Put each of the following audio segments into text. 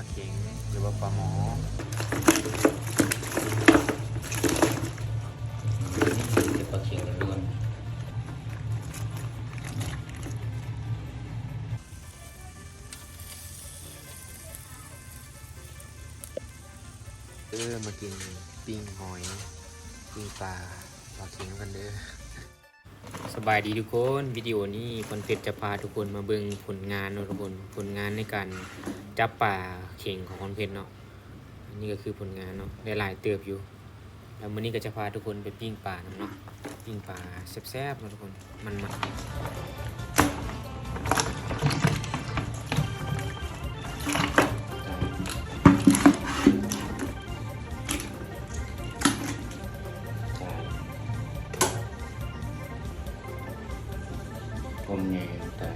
ເຂັງ ຫຼືວ່າປາໝໍ. ເປັນປາເຂັງລ້ວນໆ. ເອີ ມາກິນປີ້ງຫອຍ ປີ້ງປາ ປາເຂັງນຳກັນເດີ. ສະບາຍດີທຸກຄົນ, ວິດີໂອນີ້ພອນເພັດຈະພາທຸກຄົນມາເບິ່ງຜົນງານເນາະທຸກຄົນ, ຜົນງານໃນການຈັບປາເຂັງຂອງພອນເພັດເນາະ. ນີ້ກໍຄືຜົນງານເນາະ, ໄດ້ຫຼາຍເຕີບຢູ່. ແລ້ວມື້ນີ້ກໍຈະພາທຸກຄົນໄປປີ້ງປານຳເນາະ, ປີ້ງປາແຊບໆເນາະທຸກຄົນ, ມັນໆ. ຄວາມໃຫຍ່ຕ່າງ.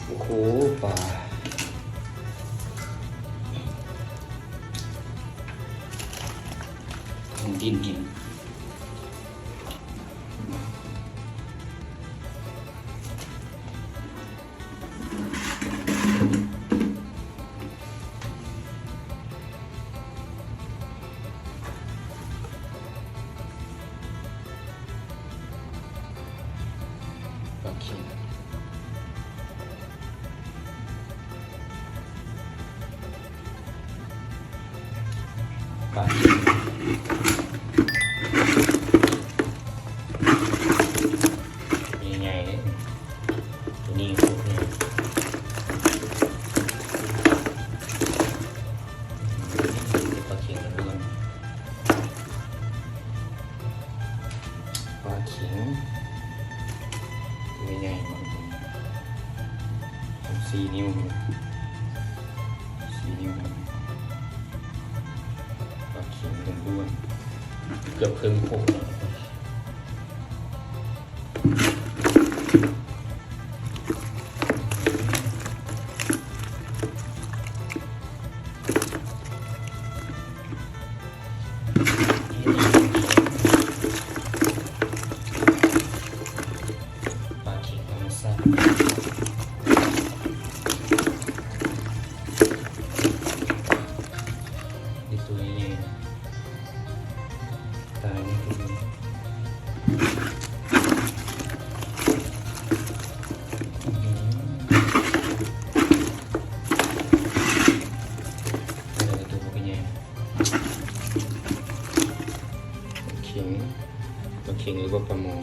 ໂອ້ໂຫ ປາ ມັນດີ້ນແຮງ. ປາເຂັງ ປາເຂັງ ໃຫຍ່ໆເດ້. ຕົວນີ້ໂຄດໃຫຍ່ ເປັນປາເຂັງລ້ວນໆ. ປາເຂັງ ຕົວໃຫຍ່ມາກ ສີ່ນິ້ວ ສີ່ນິ້ວ. ປາເຂັງລ້ວນໆ ເກືອບເຄິ່ງໂຄກແລ້ວ. ປາເຂັງທຳມະຊາດ ເປັນຕົວໃຫຍ່ໆ ຕາຍໃນທີ່ນີ້ ອືມ ໂຕບັກໃຫຍ່. ປາເຂັງ ປາເຂັງ ຫຼືວ່າປາໝໍ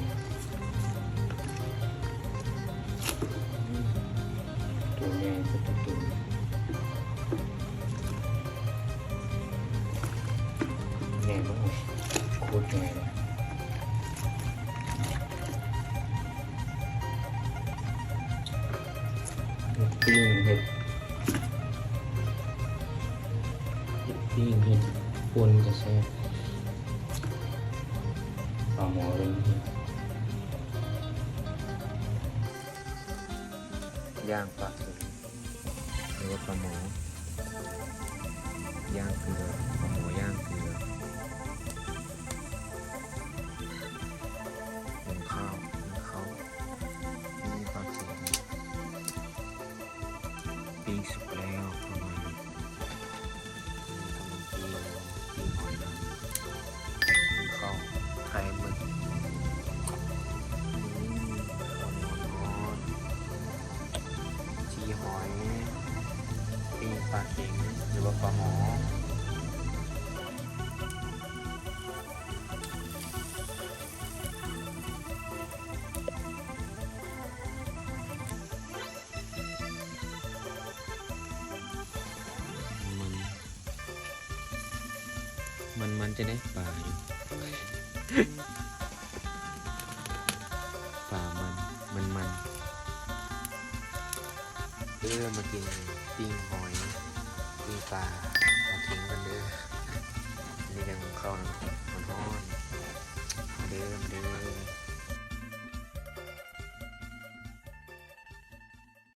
ໂຕໃຫຍ່ ໂຕໃຫຍ່ ໂຕໃຫຍ່ ໂຄດໃຫຍ່ເລີຍ. ເຮັດປີ້ງ ເຮັດ ເຮັດປີ້ງ ເຮັດປົ່ນກະແຊບ. ປາໝໍເປັນ ຍ່າງປາເຂັງ ຫຼືວ່າປາໝໍ ຍ່າງເກືອ ປາໝໍຍ່າງເກືອ. ໜຶ້ງເຂົ້າ ໜຶ້ງເຂົ້າ ໜຶ້ງປາເຂັງ ປີ້ງສຸກແລ້ວ ປະມານນີ້ ປີ້ງ ປີ້ງຫອຍນາງ ໜຶ້ງເຂົ້າ ໄຂ່ໝຶກ ອືມ ເຂົ້າໜຽວຮ້ອນ ຈີ່ຫອຍ ປີ້ງປາເຂັງ ຫຼືວ່າປາໝໍ. ມັນໆ ຈັ່ງໃດ ປາຢູ່ ປາມັນ ມັນໆ ເອີ ມາກິນປີ້ງຫອຍ ປີ້ງປາ ເອົາເຂັງກັນເດີ.